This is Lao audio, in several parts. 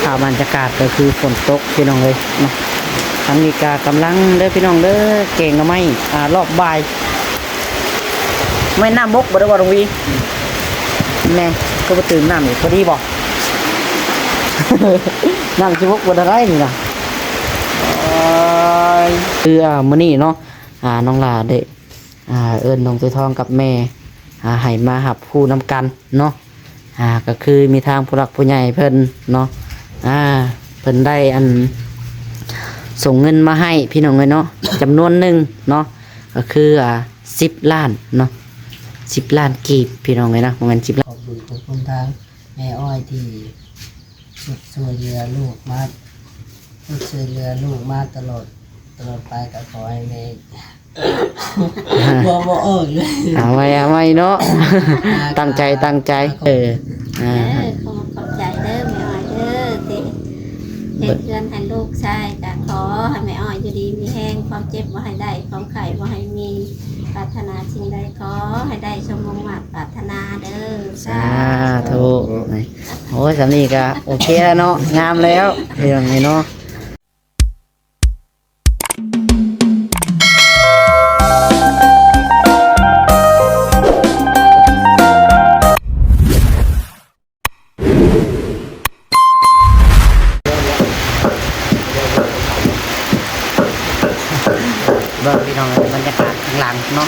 ພາບບັນຍາກາດກໍຄືຝົນຕົກພີ່ນ້ອງເອີຍເນາະ. ທາງນີ້ກະກຳລັງເດີພີ່ນ້ອງເດີ ແກງໜໍ່ໄມ້ ອາ ລອບບ່າຍ. ແມ່ນນ້ຳບົກບໍ່ໄດ້ບໍ່ ລຸງວີ? ແມ່ ຄືບໍ່ຕື່ມນ້ຳອີກ ພໍດີບໍ່? ນ້ຳຊິບົກບໍ່ໄດ້ນີ້ນະ. ຄື ອາ ມື້ນີ້ເນາະ ອາ ນ້ອງຫຼ້າໄດ້ ອ່າ ເອີ້ນນ້ອງໂຕຍທອງກັບແມ່ ອ່າ ໃຫ້ມາຮັບຮູ້ນຳກັນເນາະ. ອ່າ ກໍຄືມີທາງຜູ້ຫຼັກຜູ້ໃຫຍ່ເພິ່ນເນາະ ອ່າ ເພິ່ນໄດ້ອັນ ສົ່ງເງິນມາໃຫ້ພີ່ນ້ອງເອີຍເນາະ ຈຳນວນໜຶ່ງເນາະ ກໍຄື ອ່າ ສິບລ້ານເນາະ ສິບລ້ານກີບພີ່ນ້ອງເອີຍເນາະ ບໍ່ແມ່ນສິບລ້ານ. ຂອບຄຸນ ຂອບຄຸນທາງແມ່ອ້ອຍທີ່ຊ່ວຍເຫຼືອລູກມາ ຊ່ວຍເຫຼືອລູກມາຕະຫຼອດ ຕະຫຼອດໄປ ກໍຂໍໃຫ້ແມ່ ບໍ່ ບໍ່ອອກເລີຍ. ເອົາໃໝ່ ເອົາໃໝ່ເນາະ ຕັ້ງໃຈ ຕັ້ງໃຈ ເອີ ເອີ ຂໍຂອບໃຈເດີແມ່ອ້ອຍເດີ ທີ່ເຮັດເຮືອນໃຫ້ລູກຊາຍ ກໍຂໍໃຫ້ແມ່ອ້ອຍຢູ່ດີມີແຮງ ຄວາມເຈັບບໍ່ໃຫ້ໄດ້ ຄວາມໄຂ້ບໍ່ໃຫ້ມີ ປາດຖະໜາສິ່ງໃດ ຂໍໃຫ້ໄດ້ສົມມຸ່ງມາດປາດຖະໜາເດີ ສາທຸ. ໂອ້ຍ ສ່ຳນີ້ກໍໂອເຄແລ້ວເນາະ ງາມແລ້ວ ເລື່ອງນີ້ເນາະ. ເບິ່ງພີ່ນ້ອງເອີຍ ບັນຍາກາດຂ້າງຫຼັງເນາະ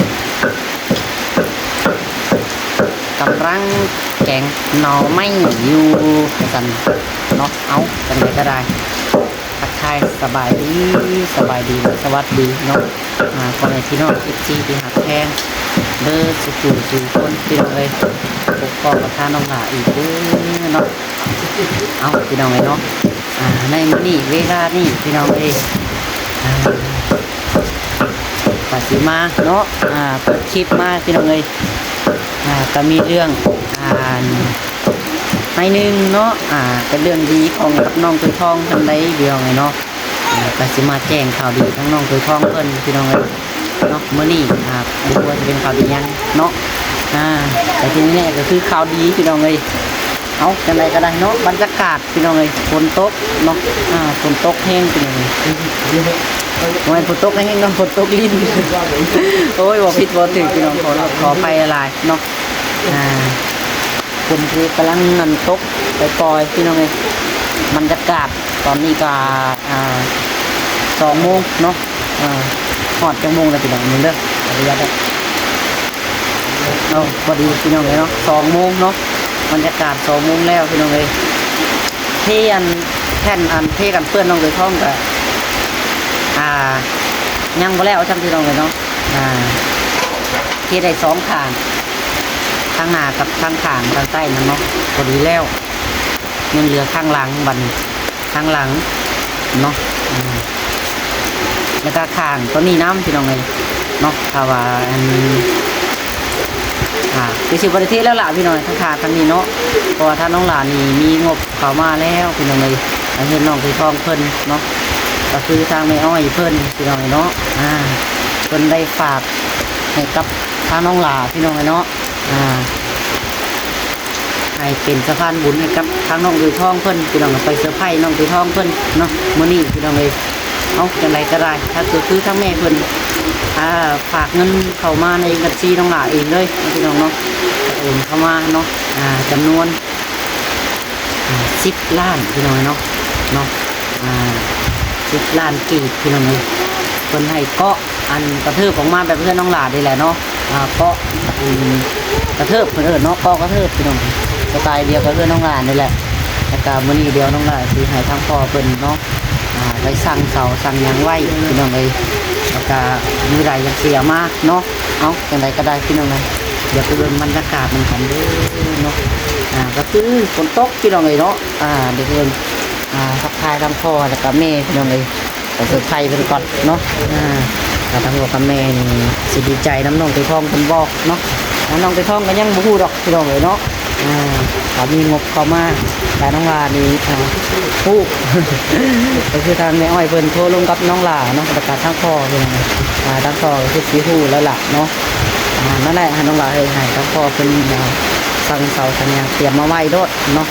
ກຳລັງແກງໜໍ່ໄມ້ຢູ່ວ່າຊັ້ນເນາະ. ເອົາ ຈັ່ງໃດກໍໄດ້ ທັກທາຍສະບາຍດີ ສະບາຍດີ ສະຫວັດດີເນາະ ອ່າ ພໍ່ແມ່ພີ່ນ້ອງ ເອັຟຊີ ທີ່ຮັກແພງເບິດສູ່ຜູ້ສູ່ຄົນ ພີ່ນ້ອງເອີຍ ພົບພໍ້ກັບທາງນ້ອງຫຼ້າອີກເດີເນາະ. ເອົາ ພີ່ນ້ອງເອີຍເນາະ ອ່າ ໃນມື້ນີ້ເວລານີ້ ພີ່ນ້ອງເອີຍ ອ່າ ກໍຊິມາເນາະ ອ່າ ເປີດຄລິບມາ ພີ່ນ້ອງເອີຍ ອ່າ ກໍມີເລື່ອງ ອ່າ ໃນໜຶ່ງເນາະ ອ່າ ເປັນເລື່ອງດີຂອງກັບນ້ອງໂຕຍທອງເພິ່ນໄດ໋ ພີ່ນ້ອງເອີຍເນາະ. ອ່າ ກໍຊິມາແຈ້ງຂ່າວດີທາງນ້ອງໂຕຍທອງເພິ່ນ ພີ່ນ້ອງເອີຍເນາະ ມື້ນີ້ ອ່າ ບໍ່ຮູ້ວ່າຈະເປັນຂ່າວດີຫຍັງເນາະ ອ່າ ແຕ່ທີ່ແນ່ໆກໍຄືຂ່າວດີ ພີ່ນ້ອງເອີຍ. ເອົາ ຈັ່ງໃດກໍໄດ້ເນາະ ບັນຍາກາດ ພີ່ນ້ອງເອີຍ ຝົນຕົກເນາະ ອ່າ ຝົນຕົກແຮງ ພີ່ນ້ອງເອີຍ ບໍ່ແມ່ນຝົນຕົກແຮງເນາະ ຝົນຕົກລິນ ໂອ້ຍ ເວົ້າຜິດເວົ້າຖືກ ພີ່ນ້ອງ ຂໍໂທດຂໍອະໄພຫຼາຍໆເນາະ ອ່າ ຝົນຄືກຳລັງອັນຕົກປ່ອຍໆ ພີ່ນ້ອງເອີຍ. ບັນຍາກາດຕອນນີ້ກໍ ອ່າ ສອງໂມງເນາະ ອ່າ ຮອດຈັກໂມງແລ້ວ ພີ່ນ້ອງ ເບິ່ງເດີ ຂໍອະນຸຍາດເດີ. ເອົາ ພໍດີ ພີ່ນ້ອງເອີຍເນາະ ສອງໂມງເນາະ ບັນຍາກາດສອງໂມງແລ້ວ ພີ່ນ້ອງເອີຍ. ເທອັນ ແຜ່ນອັນເທກັນເປື້ອນນ້ອງໂຕຍທອງກໍ ອ່າ ຍັງບໍ່ແລ້ວຊ້ຳ ພີ່ນ້ອງເອີຍເນາະ. ອ່າ ເທໄດ້ສອງຂ້າງ ທາງໜ້າກັບທາງຂ້າງທາງໃຕ້ນັ້ນເນາະ ພໍດີແລ້ວ ຍັງເຫຼືອທາງຫຼັງ ບັດນີ້ທາງຫຼັງເນາະ ອ່າ ແລ້ວກໍຂ້າງຕົວນີ້ນຳ ພີ່ນ້ອງເອີຍເນາະ. ຖ້າວ່າອັນ ອ່າ ຄືຊິບໍ່ໄດ້ເທແລ້ວລະ ພີ່ນ້ອງ ທາງຂ້າງທາງນີ້ເນາະ ເພາະວ່າທາງນ້ອງຫຼ້ານີ້ມີງົບ ເຂົ້າມາແລ້ວ ພີ່ນ້ອງເອີຍ ເຮືອນນ້ອງໂຕຍທອງເພິ່ນເນາະ ກໍຄືທາງແມ່ອ້ອຍເພິ່ນ ພີ່ນ້ອງເນາະ ອ່າ ເພິ່ນໄດ້ຝາກໃຫ້ກັບທາງນ້ອງຫຼ້າ ພີ່ນ້ອງເນາະ ອ່າ ໃຫ້ເປັນສະພານບຸນໃຫ້ກັບທາງນ້ອງໂຕຍທອງເພິ່ນ ພີ່ນ້ອງ ໄປເຊີໄພນ້ອງໂຕຍທອງເພິ່ນເນາະ ມື້ນີ້ ພີ່ນ້ອງເອີຍ. ເອົາ ຈັ່ງໃດກໍໄດ້ ຖ້າຄື ຄືທາງແມ່ເພິ່ນ ອ່າ ຝາກເງິນເຂົ້າມາໃນບັນຊີນ້ອງຫຼ້າເອງເລີຍ ພີ່ນ້ອງເນາະ ໂອນເຂົ້າມາເນາະ ອ່າ ຈຳນວນ ອ່າ ສິບລ້ານ ພີ່ນ້ອງເນາະ ເນາະ ອ່າ ສິບລ້ານກີບ ພີ່ນ້ອງເອີຍ. ເພິ່ນໃຫ້ເກາະອັນກະເທີບອອກມາແບບເຮືອນນ້ອງຫຼ້ານີ້ແຫຼະເນາະ ອ່າ ເກາະ ອືມ ກະເທີບເພິ່ນເອີ້ນເນາະ ເກາະກະເທີບ ພີ່ນ້ອງ ສະໄຕດຽວກັບເຮືອນນ້ອງຫຼ້ານີ້ແຫຼະ. ແລ້ວກະມື້ນີ້ດຽວນ້ອງຫຼ້າຊິໃຫ້ທາງພໍ່ເພິ່ນເນາະ ອ່າ ໄປສັ່ງເສົາສັ່ງຫຍັງໄວ້ ພີ່ນ້ອງເອີຍ ແລ້ວກະມື້ໃດຈັ່ງຊິເອົາມາເນາະ. ເອົາ ຈັ່ງໃດກໍໄດ້ ພີ່ນ້ອງເອີຍ ດຽວໄປເບິ່ງບັນຍາກາດນຳກັນເດີເນາະ. ອ່າ ກໍຄືຝົນຕົກ ພີ່ນ້ອງເອີຍເນາະ ອ່າ ດຽວໄປເບິ່ງ ອ່າ ທັກທາຍທາງພໍ່ແລ້ວກໍແມ່ ພີ່ນ້ອງເອີຍ ໄປເຊີໄພເພິ່ນກ່ອນເນາະ. ອ່າ ກໍທາງພໍ່ກັບແມ່ນີ້ຊິດີໃຈນຳນ້ອງໂຕຍທອງເພິ່ນບໍ່ເນາະ ອ່າ ນ້ອງໂຕຍທອງກໍຍັງບໍ່ຮູ້ດອກ ພີ່ນ້ອງເອີຍເນາະ. ອ່າ ກໍມີງົບເຂົ້າມາ ແຕ່ນ້ອງຫຼ້ານີ້ ອ່າ ຮູ້ ກໍຄືທາງແມ່ອ້ອຍເພິ່ນໂທລົມກັບນ້ອງຫຼ້າເນາະ ແລ້ວກໍທາງພໍ່ເພິ່ນ ອ່າ ທາງພໍ່ກໍຄືຊິຮູ້ແລ້ວລະເນາະ. ອ່າ ນັ້ນແຫຼະ ໃຫ້ນ້ອງຫຼ້າເອີຍ ໃຫ້ທາງພໍ່ເພິ່ນ ອ່າ ສັ່ງເສົາສັ່ງຫຍັງຕຽມມາໄວ້ໂລດເນາ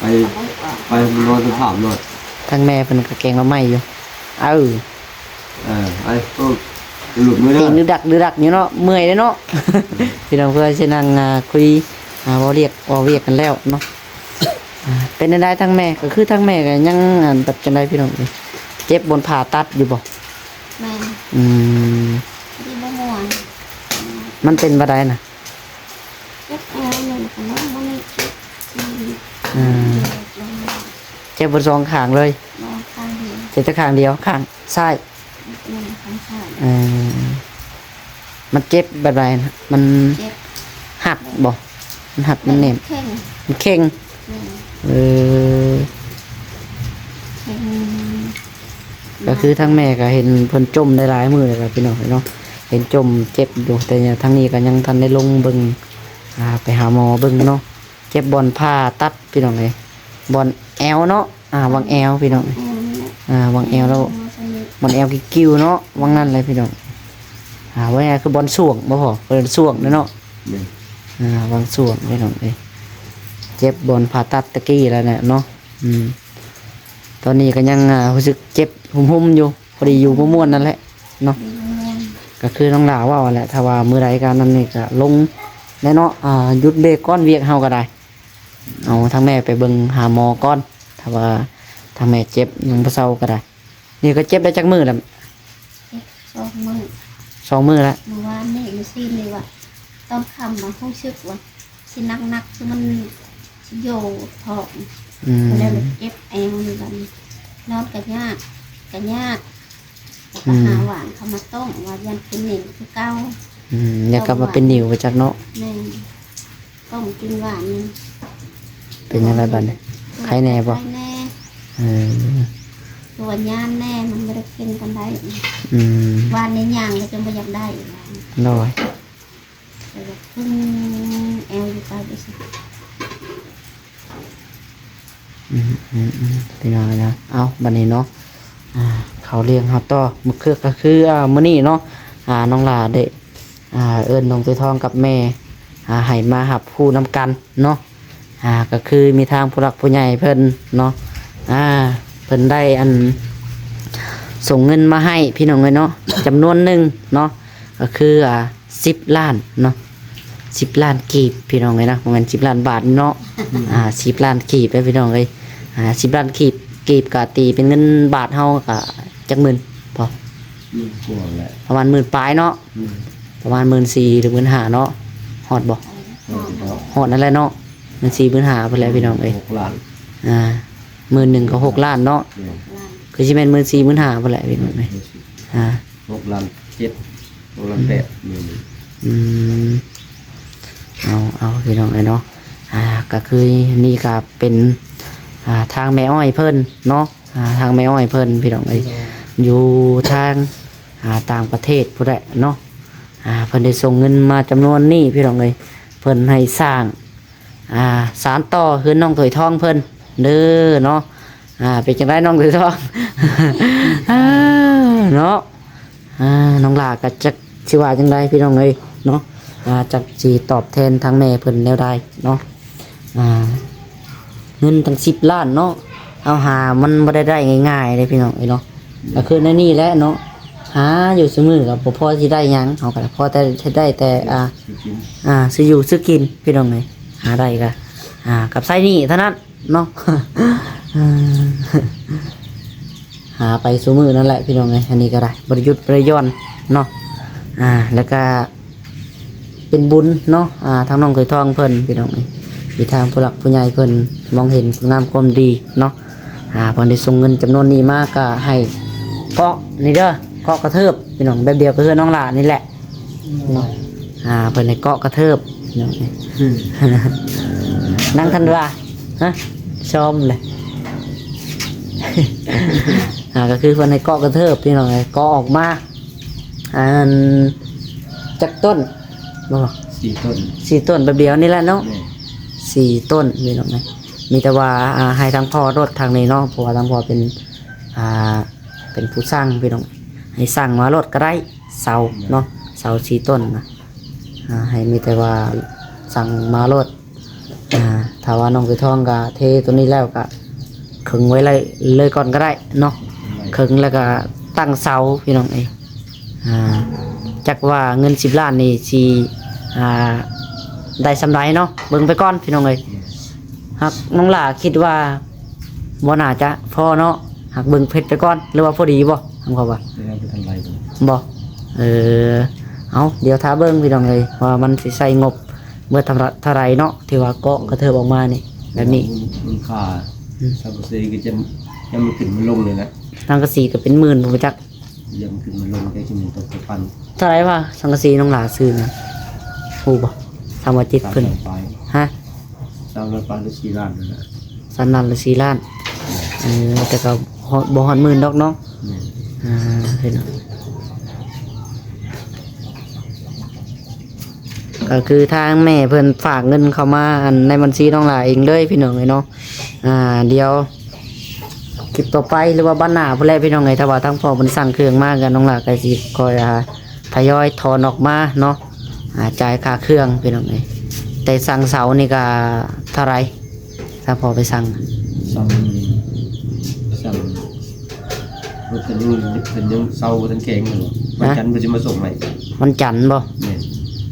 ໄປ ໄປນອນສະພາບໂລດ. ທາງແມ່ເພິ່ນກໍແກງໜໍ່ໄມ້ຢູ່. ເອີ ເອີ ໄປ ເອີ ຫຼຸດມືເດີ ເພງດຶກໆຢູ່ເນາະ ເມື່ອຍເດ້ເນາະ. ພີ່ນ້ອງ ເພື່ອຊິນັ່ງ ອ່າ ຄຸຍ ອ່າ ເວົ້າລຽກ ເວົ້າວຽກກັນແລ້ວເນາະ. ອ່າ ເປັນຈັ່ງໃດທາງແມ່? ກໍຄືທາງແມ່ກໍຍັງ ອັນ ແບບຈັ່ງໃດພີ່ນ້ອງ? ເຈັບບ່ອນຜ່າຕັດຢູ່ບໍ່? ແມ່ນ. ອືມ ທີ່ບໍ່ມ່ວນ. ມັນເປັນແບບໃດນະ? ເຈັບແອວນີ້ ແລ້ວກໍລົງມານີ້ ເຈັບ ອ່າ ເຈັບເບິດສອງຂ້າງເລີຍ? ບໍ່ ຂ້າງດຽວ. ເຈັບແຕ່ຂ້າງດຽວ ຂ້າງຊ້າຍ? ແມ່ນ ຂ້າງຊ້າຍ. ເອີ ມັນເຈັບແບບໃດນະ? ມັນ ເຈັບ ຫັກບໍ່? ມັນຫັກ ມັນແໜ້ນ ເຄັ່ງ ມັນເຄັ່ງ. ແມ່ນ. ເອີ ເຄັ່ງ. ກໍຄືທາງແມ່ກໍເຫັນເພິ່ນຈົ່ມໄດ້ຫຼາຍມື້ແລ້ວ ພີ່ນ້ອງເອີຍເນາະ ເຫັນຈົ່ມເຈັບຢູ່ ແຕ່ທາງນີ້ກໍຍັງທັນໄດ້ລົງເບິ່ງ ອ່າ ໄປຫາໝໍເບິ່ງເນາະ. ເຈັບບ່ອນຜ່າຕັດ ພີ່ນ້ອງເອີຍ ບ່ອນແອວເນາະ ອ່າ ຫວ່າງແອວ ພີ່ນ້ອງເອີຍ ອ່າ ຫວ່າງແອວ ແລ້ວບ່ອນແອວກິ້ວໆເນາະ ຫວ່າງນັ້ນແຫຼະ ພີ່ນ້ອງ. ອ່າ ວ່າງ່າຍຄືບ່ອນຊ່ວງບໍ່ພໍ ເອີ້ນຊ່ວງເນາະ. ແມ່ນ. ອ່າ ຫວ່າງຊ່ວງ ພີ່ນ້ອງເອີຍ ເຈັບບ່ອນຜ່າຕັດຕະກີ້ແລ້ວແຫຼະເນາະ. ອືມ ຕອນນີ້ກໍຍັງ ອ່າ ຮູ້ສຶກເຈັບຮຸ່ມໆຢູ່ ພໍດີຢູ່ບໍ່ມ່ວນນັ້ນແຫຼະເນາະ. ຢູ່ບໍ່ມ່ວນ. ກໍຄືນ້ອງຫຼ້າເວົ້າຫັ້ນແຫຼະ ຖ້າວ່າມື້ໃດກໍນັ້ນນີ້ກໍລົງແຫຼະເນາະ ອ່າ ຢຸດເບຣກກ່ອນ ວຽກເຮົາກໍໄດ້ ເອົາທາງແມ່ໄປເບິ່ງຫາໝໍກ່ອນ ຖ້າວ່າທາງແມ່ເຈັບຍັງບໍ່ເຊົາກໍໄດ້. ນີ້ກໍເຈັບໄດ້ຈັກມື້ແລ້ວ? ເຈັບສອງມື້ ສອງມື້ແລ້ວ. ມື້ວານນີ້ ມື້ຊືນນີ້ວ່າຕອນຄ່ຳວ່າຮູ້ສຶກວ່າ ຊິໜັກໆ ຄືມັນຊິໂຍທ້ອງ. ອືມ ແລ້ວເຈັບແອວນີ້ ບັດນີ້ນອນກໍຍາກ ກໍຍາກ ແລ້ວກໍ ອືມ ຫາຫວ່າງເຂົ້າມາຕ້ອງ ວ່າຢ້ານເປັນໜິວຄືເກົ່າ. ອືມ ແລ້ວກໍມາເປັນໜິວໄປຈັກເນາະ. ແມ່ນ ຕ້ອງກິນຫວ່າງນີ້. ເປັນຈັ່ງໃດບັດນີ້? ໄຄແດ່ບໍ່? ໄຄແດ່. ເອີ ຕົວຍານແດ່ ມັນບໍ່ໄດ້ເປັນປານໃດ. ອືມ ຫວ່າງນີ້ຍ່າງກໍຈົນບໍ່ຢາກໄດ້. ໂດຍ. ແອວຢູ່ໄກໄປຊິ. ອືມໆໆ ພີ່ນ້ອງເອີຍນະ. ເອົ້າ ບັດນີ້ເນາະ ອ່າ ເຂົ້າເລື່ອງເຮົາຕໍ່ ມື້ຄື ກໍຄື ອ່າ ມື້ນີ້ເນາະ ອ່າ ນ້ອງຫຼ້າໄດ້ ອ່າ ເອີ້ນນ້ອງຕົວທອງກັບແມ່ ອ່າ ໃຫ້ມາຮັບຮູ້ນຳກັນເນາະ. ອ່າ ກໍຄືມີທາງຜູ້ຫຼັກຜູ້ໃຫຍ່ເພິ່ນເນາະ ອ່າ ເພິ່ນໄດ້ ອັນ ສົ່ງເງິນມາໃຫ້ ພີ່ນ້ອງເອີຍເນາະ ຈຳນວນໜຶ່ງເນາະ ກໍຄື ອ່າ ສິບລ້ານເນາະ ສິບລ້ານກີບ ພີ່ນ້ອງເອີຍນະ ບໍ່ແມ່ນສິບລ້ານບາດເນາະ. ອືມ ອ່າ ສິບລ້ານກີບເດີ ພີ່ນ້ອງເອີຍ ອ່າ ສິບລ້ານກີບ ກີບກໍຕີເປັນເງິນບາດເຮົາກໍຈັກໝື່ນພໍ? ໝື່ນກວ່າແຫຼະ ປະມານໝື່ນປາຍເນາະ. ອືມ ປະມານໝື່ນສີ່ ຫຼື ໝື່ນຫ້າເນາະ ຮອດບໍ່? ຮອດ ຮອດນັ້ນແຫຼະເນາະ ໝື່ນສີ່ ໝື່ນຫ້າພຸ້ນແຫຼະ ພີ່ນ້ອງເອີຍ. ຫົກລ້ານ ອ່າ ໝື່ນໜຶ່ງກໍຫົກລ້ານເນາະ. ອືມ ຄືຊິແມ່ນໝື່ນສີ່ ໝື່ນຫ້າພຸ້ນແຫຼະ ພີ່ນ້ອງເອີຍ. ອ່າ ຫົກລ້ານເຈັດ ຫົກລ້ານແປດ. ອືມ ອືມ ເອົາ ເອົາ ພີ່ນ້ອງເອີຍເນາະ ອ່າ ກໍຄືນີ້ກໍເປັນ ອ່າ ທາງແມ່ອ້ອຍເພິ່ນເນາະ ອ່າ ທາງແມ່ອ້ອຍເພິ່ນ ພີ່ນ້ອງເອີຍ ຢູ່ທາງ ອ່າ ຕ່າງປະເທດພຸ້ນແຫຼະເນາະ ອ່າ ເພິ່ນໄດ້ສົ່ງເງິນມາຈຳນວນນີ້ ພີ່ນ້ອງເອີຍ ເພິ່ນໃຫ້ສ້າງ ອ່າ ສານຕໍ່ເຮືອນນ້ອງຖ້ວຍທອງເພິ່ນເດີເນາະ. ອ່າ ເປັນຈັ່ງໃດນ້ອງຖ້ວຍທອງ? ເອີ ເນາະ ອ່າ ນ້ອງຫຼ້າກໍຈັກຊິວ່າຈັ່ງໃດ ພີ່ນ້ອງເອີຍເນາະ ອ່າ ຈັກຊິຕອບແທນທາງແມ່ເພິ່ນແນວໃດເນາະ. ອ່າ ເງິນຕັ້ງສິບລ້ານເນາະ ເຮົາຫາມັນບໍ່ໄດ້ ໄດ້ງ່າຍໆເດ້ ພີ່ນ້ອງເອີຍເນາະ. ກໍຄືແນວນີ້ແຫຼະເນາະ ຫາຢູ່ຊຸມື້ກໍບໍ່ພໍຊິໄດ້ຫຍັງ ເຮົາກໍພໍແຕ່ໄດ້ແຕ່ ອ່າ ຊື້ກິນ ອ່າ ຊື້ຢູ່ຊື້ກິນ ພີ່ນ້ອງເອີຍ ຫາໄດ້ກໍ ອ່າ ກັບໃຊ້ໜີ້ເທົ່ານັ້ນເນາະ. ຫາໄປຊຸມື້ນັ້ນແຫຼະ ພີ່ນ້ອງເອີຍ ອັນນີ້ກໍໄດ້ ບໍ່ໄດ້ຢຸດບໍ່ໄດ້ຢ່ອນເນາະ. ອ່າ ແລ້ວກໍ ເປັນບຸນເນາະ ອ່າ ທາງນ້ອງຖ້ວຍທອງເພິ່ນ ພີ່ນ້ອງເອີຍ ທີ່ທາງຜູ້ຫຼັກຜູ້ໃຫຍ່ເພິ່ນມອງເຫັນຄຸນງາມຄວາມດີເນາະ ອ່າ ເພິ່ນໄດ້ສົ່ງເງິນຈຳນວນນີ້ມາ ກໍໃຫ້ເກາະນີ້ເດີ ເກາະກະເທີບ ພີ່ນ້ອງ ແບບດຽວກັບເຮືອນນ້ອງຫຼ້ານີ້ແຫຼະເນາະ. ອ່າ ເພິ່ນໃຫ້ເກາະກະເທີບ ພີ່ນ້ອງເອີຍ ອືມ ນາງທັນວາ ຮະ ຊອມເລີຍ ອ່າ ກໍຄືເພິ່ນໃຫ້ເກາະກະເທີບ ພີ່ນ້ອງເອີຍ ເກາະອອກມາ ອັນ ຈັກຕົ້ນບໍ່? ສີ່ຕົ້ນ ສີ່ຕົ້ນແບບດຽວນີ້ແຫຼະເນາະ. ແມ່ນ ສີ່ຕົ້ນ ພີ່ນ້ອງເອີຍ ມີແຕ່ວ່າ ອ່າ ໃຫ້ທາງພໍ່ລົດທາງນີ້ເນາະ ເພາະວ່າທາງພໍ່ເປັນ ອ່າ ເປັນຜູ້ສ້າງ ພີ່ນ້ອງ ໃຫ້ສ້າງມາໂລດກໍໄດ້ ເສົາເນາະ ເສົາສີ່ຕົ້ນນະ ອ່າ ໃຫ້ມີແຕ່ວ່າສັ່ງມາໂລດ ອ່າ ຖ້າວ່ານ້ອງໄກ່ທອງກໍເທຕົວນີ້ແລ້ວກໍເຄິ່ງໄວ້ເລີຍ ເລີຍກ່ອນກໍໄດ້ເນາະ ເຄິ່ງແລ້ວກໍຕັ້ງເສົາພີ່ນ້ອງເອີຍ. ອ່າ ຈັກວ່າເງິນສິບລ້ານນີ້ຊິ ອ່າ ໄດ້ສ່ຳໃດເນາະ ເບິ່ງໄປກ່ອນພີ່ນ້ອງເອີຍ. ຫາກນ້ອງຫຼ້າຄິດວ່າບໍ່ໜ້າຈະພໍເນາະ ຫາກເບິ່ງເພັດໄປກ່ອນ ຫຼືວ່າພໍດີບໍ່ ທາງເຂົາວ່າ ບໍ່ ເອີ ເອົາ ດຽວຖ້າເບິ່ງພີ່ນ້ອງເອີຍ ວ່າມັນຊິໃຊ້ງົບເບິດເທົ່າ ເທົ່າໃດເນາະ ທີ່ວ່າເກາະກະເທີບອອກມານີ້ ແບບນີ້ ມູນ ມູນຄ່າ ອືມ ສັງກະສີກໍຈະ ຈະມັນຂຶ້ນມັນລົງນີ້ແຫຼະ ສັງກະສີກໍເປັນໝື່ນບໍ່ຈັກ ຍັງຂຶ້ນມາລົງໄດ້ ຂຶ້ນມາຕົກປະມານ ເທົ່າໃດວະ? ສັງກະສີນ້ອງຫຼ້າຊື້ນະ ຮູ້ບໍ່? ສາມຮ້ອຍເຈັດເພິ່ນ ສາມຮ້ອຍປາຍ ຮະ? ສາມຮ້ອຍປາຍ ຫຼື ສີ່ລ້ານນັ້ນແຫຼະ ສາມລ້ານ ຫຼື ສີ່ລ້ານ ເອີ ແຕ່ກໍບໍ່ຮອດ ບໍ່ຮອດໝື່ນດອກເນາະ ແມ່ນ ອ່າ ເຫັນ ກໍຄືທາງແມ່ເພິ່ນຝາກເງິນເຂົ້າມາ ອັນ ໃນບັນຊີນ້ອງຫຼ້າເອງເລີຍ ພີ່ນ້ອງເອີຍເນາະ. ອ່າ ດຽວຄລິບຕໍ່ໄປ ຫຼືວ່າບັດໜ້າພຸ້ນແຫຼະ ພີ່ນ້ອງເອີຍ ຖ້າວ່າທາງພໍ່ເພິ່ນສັ່ງເຄື່ອງມາ ກໍນ້ອງຫຼ້າກໍຊິຄ່ອຍ ອ່າ ທະຍອຍຖອນອອກມາເນາະ ອ່າ ຈ່າຍຄ່າເຄື່ອງ ພີ່ນ້ອງເອີຍ. ແຕ່ສັ່ງເສົານີ້ກໍເທົ່າໃດ ຖ້າພໍ່ໄປສັ່ງ? ເສົານີ້ ເສົາ ເພິ່ນຍັງ ເພິ່ນຍັງເຊົາບໍ່ທັນແຂງເລີຍ ວັນຈັນເພິ່ນຊິມາສົ່ງໃຫ້ ວັນຈັນບໍ່? ແມ່ນ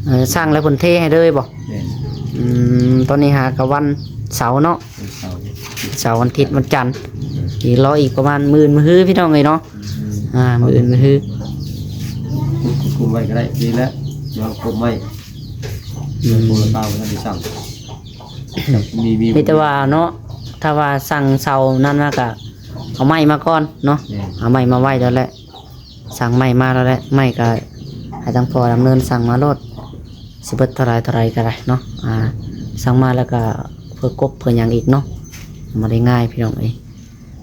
ເອີ ສັ່ງແລ້ວເພິ່ນເທໃຫ້ເລີຍບໍ່? ແມ່ນ ອືມ ຕອນນີ້ຫາກະວັນເສົາເນາະ ວັນເສົາ ເສົາ ວັນທິດ ວັນຈັນ ອີກ ລໍອີກປະມານມື້ອື່ນມື້ຮື ພີ່ນ້ອງເອີຍເນາະ ອືມ ອ່າ ມື້ອື່ນມື້ຮື ຄຸມ ຄຸມໄວ້ກໍໄດ້ ດີແລ້ວ ດຽວຄົມໄວ້ ອືມ ຄົມລະເກົ້າ ບໍ່ທັນໄດ້ສັ່ງ ມີ ມີ ມີແຕ່ວ່າເນາະ ຖ້າວ່າສັ່ງເສົານັ້ນມາກໍເອົາໄມ້ມາກ່ອນເນາະ ແມ່ນ ເອົາໄມ້ມາໄວ້ແລ້ວແຫຼະ ສັ່ງໄມ້ມາແລ້ວແຫຼະ ໄມ້ກໍໃຫ້ທາງພໍ່ດຳເນີນສັ່ງມາໂລດ ຊິເບິດເທົ່າໃດເທົ່າໃດກໍໄດ້ເນາະ ອ່າ ສັ່ງມາແລ້ວກໍເພື່ອກົບເພື່ອຫຍັງອີກເນາະ ບໍ່ໄດ້ງ່າຍພີ່ນ້ອງເອີຍ.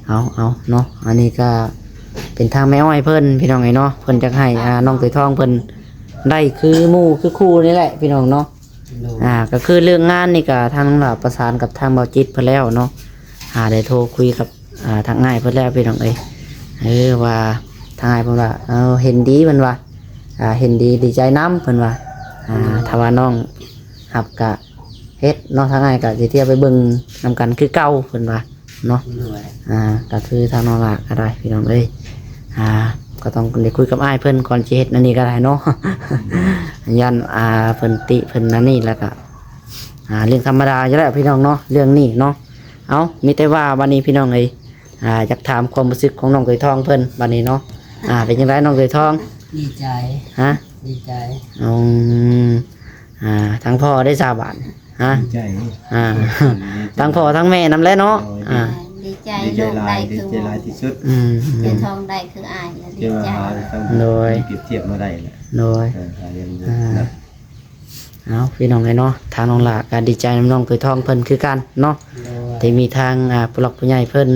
ເອົາ ເອົາເນາະ ອັນນີ້ກໍເປັນທາງແມ່ອ້ອຍເພິ່ນ ພີ່ນ້ອງເອີຍເນາະ ເພິ່ນຢາກໃຫ້ ອ່າ ນ້ອງໄກ່ທອງເພິ່ນໄດ້ຄືໝູ່ຄືຄູ່ນີ້ແຫຼະ ພີ່ນ້ອງເນາະ ໂດຍ ອ່າ ກໍຄືເລື່ອງງານນີ້ກໍທາງນ້ອງຫຼ້າປະສານກັບທາງບ່າວຈິດເພິ່ນແລ້ວເນາະ ອ່າ ໄດ້ໂທຄຸຍກັບ ອ່າ ທາງອ້າຍເພິ່ນແລ້ວ ພີ່ນ້ອງເອີຍ ເອີ ວ່າທາງອ້າຍເພິ່ນວ່າ ເອີ ເຫັນດີ ເພິ່ນວ່າ ອ່າ ເຫັນດີ ດີໃຈນຳ ເພິ່ນວ່າ ອ່າ ໂດຍ ຖ້າວ່ານ້ອງຮັບກະເຮັດເນາະ ທາງອ້າຍກະຊິທຽວໄປເບິ່ງນຳກັນຄືເກົ່າ ເພິ່ນວ່າເນາະ ໂດຍ ອ່າ ກະຄືທາງນ້ອງຫຼ້າກະໄດ້ ພີ່ນ້ອງເອີຍ ອ່າ ກໍຕ້ອງໄດ້ຄຸຍກັບອ້າຍເພິ່ນກ່ອນຊິເຮັດອັນນີ້ກະໄດ້ເນາະ ຢ້ານ ອ່າ ເພິ່ນຕິເພິ່ນອັນນີ້ ແລ້ວກະ ອ່າ ເລື່ອງທຳມະດາຢູ່ແລ້ວ ພີ່ນ້ອງເນາະ ເລື່ອງນີ້ເນາະ. ເອົາ ມີແຕ່ວ່າບັດນີ້ ພີ່ນ້ອງເອີຍ ອ່າ ຢາກຖາມຄວາມຮູ້ສຶກຂອງນ້ອງໄກ່ທອງເພິ່ນບັດນີ້ເນາະ ອ່າ ເປັນຈັ່ງໃດນ້ອງໄກ່ທອງ? ດີໃຈ ຮະ? ດີໃຈ ອືມ ອ່າ ທາງພໍ່ໄດ້ຊາບາດ ຮະ? ດີໃຈ ອ່າ ດີໃຈ ທາງພໍ່ທາງແມ່ນຳແຫຼະເນາະ ໂດຍ ອ່າ ດີໃຈ ດີໃຈຫຼາຍ ລູກໄດ້ຄື ດີໃຈຫຼາຍທີ່ສຸດ ອືມ ໄກ່ທອງໄດ້ຄືອ້າຍ ດີໃຈ ໂດຍ ປຽບທຽບມາໄດ້ແຫຼະ ໂດຍ ເອີ ອ່າ ເອົາ ພີ່ນ້ອງເອີຍເນາະ ທາງນ້ອງຫຼ້າກໍດີໃຈນຳນ້ອງໄກ່ທອງເພິ່ນຄືກັນເນາະ ໂດຍ ທີ່ມີທາງ ອ່າ ຜູ້ຫຼັກຜູ້ໃຫຍ່ເພິ່ນ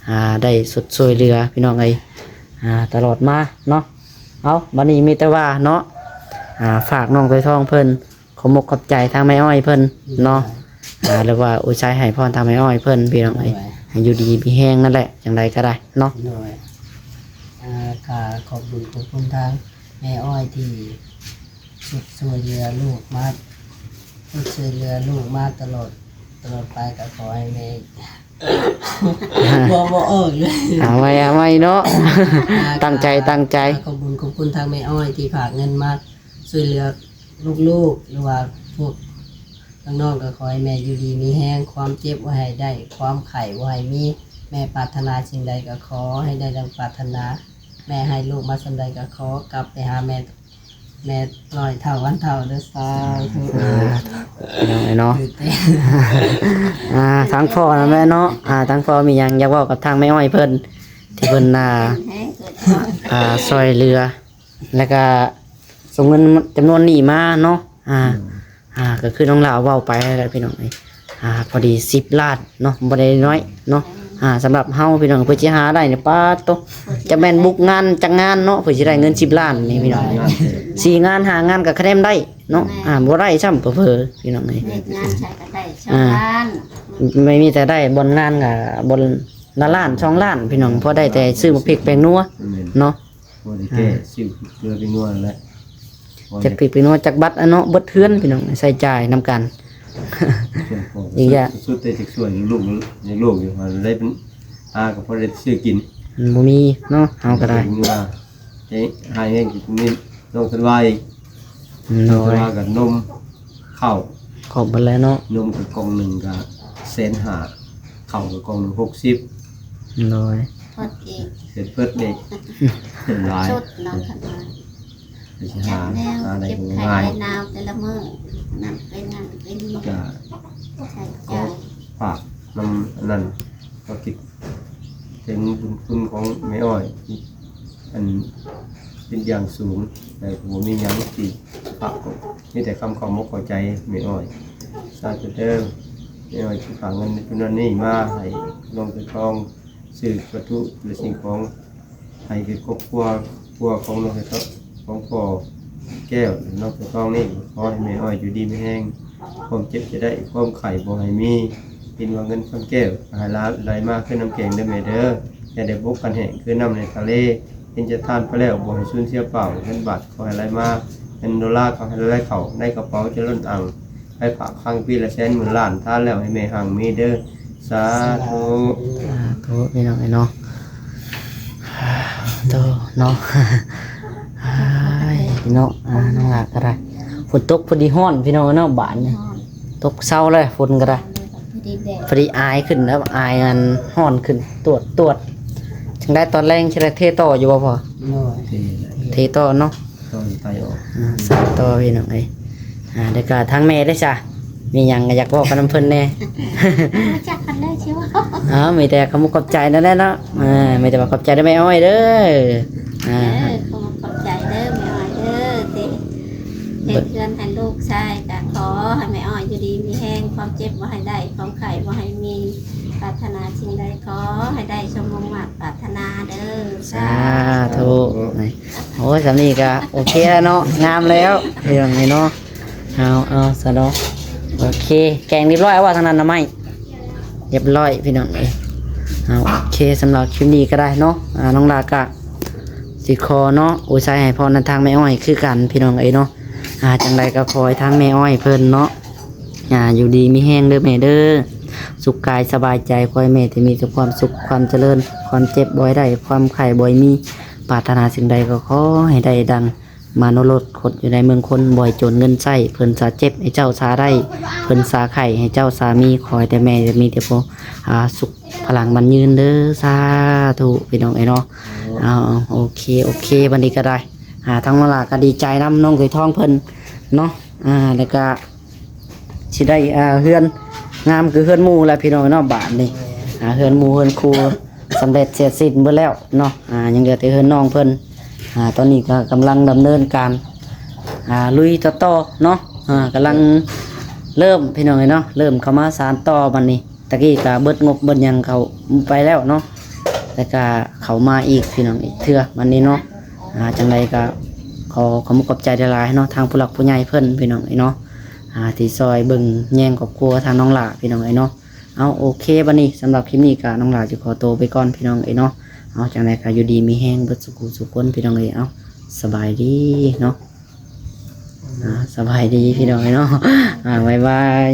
ອ່າ ໄດ້ຊົດຊ່ວຍເຫຼືອ ພີ່ນ້ອງເອີຍ ອ່າ ຕະຫຼອດມາເນາະ. ເອົາ ບັດນີ້ມີແຕ່ວ່າເນາະ ອ່າ ຝາກນ້ອງໄກ່ທອງເພິ່ນ ຂອບອົກຂອບໃຈທາງແມ່ອ້ອຍເພິ່ນເນາະ ໂດຍ ອ່າ ຫຼືວ່າອວຍໄຊໃຫ້ພອນທາງແມ່ອ້ອຍເພິ່ນ ພີ່ນ້ອງເອີຍ ໂດຍ ໃຫ້ຢູ່ດີມີແຮງນັ້ນແຫຼະ ຈັ່ງໃດກໍໄດ້ເນາະ ໂດຍ ອ່າ ກໍຂອບບຸນຂອບຄຸນທາງແມ່ອ້ອຍທີ່ ຊຸດຊ່ວຍເຫຼືອລູກມາ ຊຸດຊ່ວຍເຫຼືອລູກມາຕະຫຼອດ ຕະຫຼອດໄປ ກໍຂໍໃຫ້ແມ່ ເວົ້າບໍ່ອອກເລີຍ ເອົາໃໝ່ ເອົາໃໝ່ເນາະ ຕັ້ງໃຈ ຕັ້ງໃຈ ຂອບບຸນຂອບຄຸນທາງແມ່ອ້ອຍທີ່ຝາກເງິນມາຊ່ວຍເຫຼືອລູກໆ ຫຼືວ່າພວກນ້ອງໆ ກໍຂໍໃຫ້ແມ່ຢູ່ດີມີແຮງ ຄວາມເຈັບບໍ່ໃຫ້ໄດ້ ຄວາມໄຂ້ບໍ່ໃຫ້ມີ ແມ່ປາດຖະໜາສິ່ງໃດກໍຂໍໃຫ້ໄດ້ດັ່ງປາດຖະໜາ ແມ່ໃຫ້ລູກມາສ່ຳໃດກໍຂໍກັບໄປຫາແມ່ ແມ່ຮ້ອຍເທົ່າພັນເທົ່າເດີ ສາທຸ ອ່າ ພີ່ນ້ອງເອີຍເນາະ ຕື່ນເຕັ້ນ ອ່າ ທາງພໍ່ນຳແຫຼະເນາະ ອ່າ ທາງພໍ່ມີຫຍັງຢາກເວົ້າກັບທາງແມ່ອ້ອຍເພິ່ນ ທີ່ເພິ່ນ ອ່າ ແຮງເກີດ ອ່າ ຊ່ອຍເຫຼືອ ແລ້ວກະສົ່ງເງິນຈຳນວນນີ້ມາເນາະ ອ່າ ອືມ ອ່າ ກໍຄືນ້ອງຫຼ້າເວົ້າໄປແຫຼະ ພີ່ນ້ອງເອີຍ ອ່າ ພໍດີສິບລ້ານເນາະ ບໍ່ໄດ້ນ້ອຍເນາະ ອ່າ ສຳລັບເຮົາ ພີ່ນ້ອງ ເພື່ອຊິຫາໄດ້ນີ້ ປາດໂຕ ຈະແມ່ນບຸກງານຈັກງານເນາະ ເພື່ອຊິໄດ້ເງິນສິບລ້ານນີ້ ພີ່ນ້ອງ ສີ່ງານຫ້າງານກໍຄະແນນໄດ້ເນາະ ແມ່ນ ອ່າ ບໍ່ໄດ້ຊ້ຳເຜີໆ ພີ່ນ້ອງເອີຍ ເຮັດງານໃສກໍໄດ້ສອງ ອ່າ ລ້ານ ມີ ມີແຕ່ໄດ້ບ່ອນງານກໍບ່ອນລະລ້ານສອງລ້ານ ພີ່ນ້ອງ ພໍໄດ້ແຕ່ຊື້ໝາກພິກແປ້ງນົວ ແມ່ນ ເນາະ ບໍ່ໄດ້ແກ້ ອ່າ ຊື້ເກືອໄປນົວແຫຼະ ຈັກພິກໄປນົວ ຈັກບັດ ອັນເນາະ ເບິດເຮືອນ ພີ່ນ້ອງ ໃຊ້ຈ່າຍນຳກັນ ຊ່ວຍພໍ່ ອີກຢ່າງ ສຸດ ສຸດແຕ່ຈະຊ່ວຍລູກ ເລີຍລູກຢູ່ ເລີຍເປັນ ຫາກໍພໍໄດ້ຊື້ກິນ ມັນບໍ່ມີເນາະ ເຮົາກໍໄດ້ ເປັນວ່າ ໃຫ້ ໃຫ້ແຮງກິນນີ້ ນ້ອງສະຫວາຍ ໂດຍ ນ້ອງສະຫວາຍກໍນົມ ເຂົ້າ ຄອບເບິດແລ້ວເນາະ ນົມກໍກ່ອງໜຶ່ງກໍແສນຫ້າ ເຂົ້າກໍກ່ອງໜຶ່ງຫົກສິບ ໂດຍ ເພິ່ນເອງ ເຮັດເບິດເອງ ເປັນຫຼາຍ ສຸດເນາະ ຄັນວ່າ ໄປຊິຫາ ຫາໄດ້ກໍບໍ່ງ່າຍ ເຈັບໄຂ້ໄດ້ໜາວແຕ່ລະມື້ ນັ້ນເປັນນັ້ນເປັນນີ້ ກໍ ໃຊ້ຈ່າຍ ຂໍຝາກນຳອັນນັ້ນ ກໍຄິດເຖິງບຸນຄຸນຂອງແມ່ອ້ອຍ ອັນເປັນຢ່າງສູງ ແຕ່ກໍບໍ່ມີຫຍັງທີ່ຝາກ ມີແຕ່ຄຳຂອບອົກຂອບໃຈແມ່ອ້ອຍ ສາທຸເດີ ແມ່ອ້ອຍຊິຝາກເງິນໃນຈຸດນັ້ນນີ້ມາໃຫ້ນ້ອງເສືອທອງ ຊື້ວັດຖຸ ຫຼື ສິ່ງຂອງ ໃຫ້ເປັນຄອບຄົວ ຄົວຂອງນ້ອງເສືອທອງ ຂອງພໍ່ແກ້ວ ແລະ ນ້ອງເສືອທອງນີ້ ຂໍໃຫ້ແມ່ອ້ອຍຢູ່ດີມີແຮງ ຄວາມເຈັບຢ່າໄດ້ ຄວາມໄຂ້ບໍ່ໃຫ້ມີ ເຫັນວ່າເງິນຄຳແກ້ວ ໃຫ້ຫຼາ ໄຫຼມາຄືນ້ຳແກງເດີແມ່ເດີ ຢ່າໄດ້ບົກກັນແຫ້ງຄືນ້ຳໃນທະເລ ເຫັນຈະທານໄປແລ້ວ ບໍ່ໃຫ້ສູນເສຍເປົ່າ ເງິນບາດຂໍໃຫ້ໄຫຼມາ ເງິນໂດລາຂໍໃຫ້ໄຫຼເຂົ້າໃນກະເປົາຈະລົ້ນອັ່ງ ໃຫ້ຝາກຄັງປີລະແສນໝື່ນລ້ານ ທານແລ້ວໃຫ້ແມ່ຮັ່ງມີເດີ ສາທຸ ສາທຸ ພີ່ນ້ອງເອີຍເນາະ ໂຕເນາະ ເອີຍ ພີ່ນ້ອງ ອ່າ ນ້ອງຫຼ້າກໍໄດ້ ຝົນຕົກພໍດີຮ້ອນ ພີ່ນ້ອງເອີຍເນາະ ບາດນີ້ ຮ້ອນ ຕົກເຊົາແລ້ວ ຝົນກໍໄດ້ ພໍດີແດດ ພໍດີອາຍຂຶ້ນແລ້ວ ອາຍອັນຮ້ອນຂຶ້ນ ຕວດໆ ຈັ່ງໃດຕອນແລງຊິໄດ້ເທຕໍ່ຢູ່ບໍ່ພໍ່? ໂດຍ ເທຕໍ່ເນາະ ຕ້ອງໄຕອອກ ອ່າ ໃສ່ຕໍ່ພີ່ນ້ອງເອີຍ ອ່າ ແລ້ວກໍທາງແມ່ເດ້ຊະ ມີຫຍັງກໍຢາກເວົ້າກັບນຳເພິ່ນແດ່ ຮູ້ຈັກກັນເລີຍຊິເວົ້າ ເອີ ມີແຕ່ຄຳຂອບໃຈນັ້ນແຫຼະເນາະ ເອີ ມີແຕ່ວ່າຂອບໃຈເດີແມ່ອ້ອຍເດີ ອ່າ ເອີ ຂອບໃຈເດີແມ່ອ້ອຍເດີ ທີ່ເຮັດເຮືອນໃຫ້ລູກຊາຍ ກໍຂໍໃຫ້ແມ່ອ້ອຍຢູ່ດີມີແຮງ ຄວາມເຈັບບໍ່ໃຫ້ໄດ້ ຄວາມໄຂ້ບໍ່ໃຫ້ມີ ປາດຖະໜາສິ່ງໃດຂໍໃຫ້ໄດ້ສົມມຸ່ງມາດປາດຖະໜາເດີ ສາທຸ ສາທຸ ໂອ້ຍ ສ່ຳນີ້ກໍໂອເຄແລ້ວເນາະ ງາມແລ້ວ ເລື່ອງນີ້ເນາະ ເອົາ ເອົາຊະເນາະ ໂອເຄ ແກງຮຽບຮ້ອຍແລ້ວວ່າທາງນັ້ນໜໍ່ໄມ້ ຮຽບຮ້ອຍພີ່ນ້ອງເອີຍ ເອົາ ໂອເຄ ສຳລັບຄລິບນີ້ກໍໄດ້ເນາະ ອ່າ ນ້ອງຫຼ້າກໍຊິຂໍເນາະ ອວຍໄຊໃຫ້ພອນນຳທາງແມ່ອ້ອຍຄືກັນພີ່ນ້ອງເອີຍເນາະ ອ່າ ຈັ່ງໃດກໍຂໍໃຫ້ທາງແມ່ອ້ອຍເພິ່ນເນາະ ອ່າ ຢູ່ດີມີແຮງເດີແມ່ເດີ ສຸກກາຍສະບາຍໃຈ ຂໍໃຫ້ແມ່ໄດ້ມີແຕ່ຄວາມສຸກຄວາມຈະເລີນ ຄວາມເຈັບບໍ່ໃຫ້ໄດ້ ຄວາມໄຂ້ບໍ່ໃຫ້ມີ ປາດຖະໜາສິ່ງໃດກໍຂໍໃຫ້ໄດ້ດັ່ງມະໂນລົດ ຄົນຢູ່ໃນເມືອງຄົນ ບໍ່ໃຫ້ຈົນເງິນໃຊ້ ເພິ່ນສາເຈັບໃຫ້ເຈົ້າສາໄດ້ ເພິ່ນສາໄຂ້ໃຫ້ເຈົ້າສາມີ ຂໍໃຫ້ແຕ່ແມ່ມີແຕ່ຜູ້ ອ່າ ສຸກພະລັງໝັ້ນຍືນເດີ ສາທຸ ພີ່ນ້ອງເອີຍເນາະ ເອົາ ໂອເຄ ໂອເຄ ບັດນີ້ກໍໄດ້ ອ່າ ທາງນ້ອງຫຼ້າກໍດີໃຈນຳນ້ອງເຂີຍທອງເພິ່ນເນາະ ອ່າ ແລ້ວກໍ ຊິໄດ້ ອ່າ ເຮືອນງາມຄືເຮືອນໝູ່ແລ້ວພີ່ນ້ອງເນາະ ບາດນີ້ ອ່າ ເຮືອນໝູ່ເຮືອນຄູ່ສຳເລັດເສັດສິ້ນເບິດແລ້ວເນາະ ອ່າ ຍັງເຫຼືອແຕ່ເຮືອນນ້ອງເພິ່ນ ອ່າ ຕອນນີ້ກໍກຳລັງດຳເນີນການ ອ່າ ລຸຍຕໍ່ໆເນາະ ອ່າ ກຳລັງເລີ່ມພີ່ນ້ອງເອີຍເນາະ ເລີ່ມເຂົ້າມາສານຕໍ່ບັດນີ້ ຕະກີ້ກໍເບິດງົບເບິດຫຍັງເຂົ້າໄປແລ້ວເນາະ ແລ້ວກໍເຂົ້າມາອີກພີ່ນ້ອງ ອີກເທື່ອບັດນີ້ເນາະ ອ່າ ຈັ່ງໃດກໍຂໍຂອບອົກຂອບໃຈຫຼາຍໆເນາະ ທາງຜູ້ຫຼັກຜູ້ໃຫຍ່ເພິ່ນພີ່ນ້ອງເອີຍເນາະ ອ່າ ທີ່ຊ່ອຍເບິ່ງແຍງຄອບຄົວທາງນ້ອງຫຼ້າພີ່ນ້ອງເອີຍເນາະ ເອົາ ໂອເຄ ບັດນີ້ສຳລັບຄລິບນີ້ກໍນ້ອງຫຼ້າຈະຂໍໂຕໄປກ່ອນພີ່ນ້ອງເອີຍເນາະ ເອົາ ຈັ່ງໃດກໍຢູ່ດີມີແຮງເບິດສູ່ຜູ້ສູ່ຄົນພີ່ນ້ອງເອີຍ ເອົາ ສະບາຍດີເນາະ ອ່າ ສະບາຍດີພີ່ນ້ອງເອີຍເນາະ ອ່າ ບາຍບາຍ.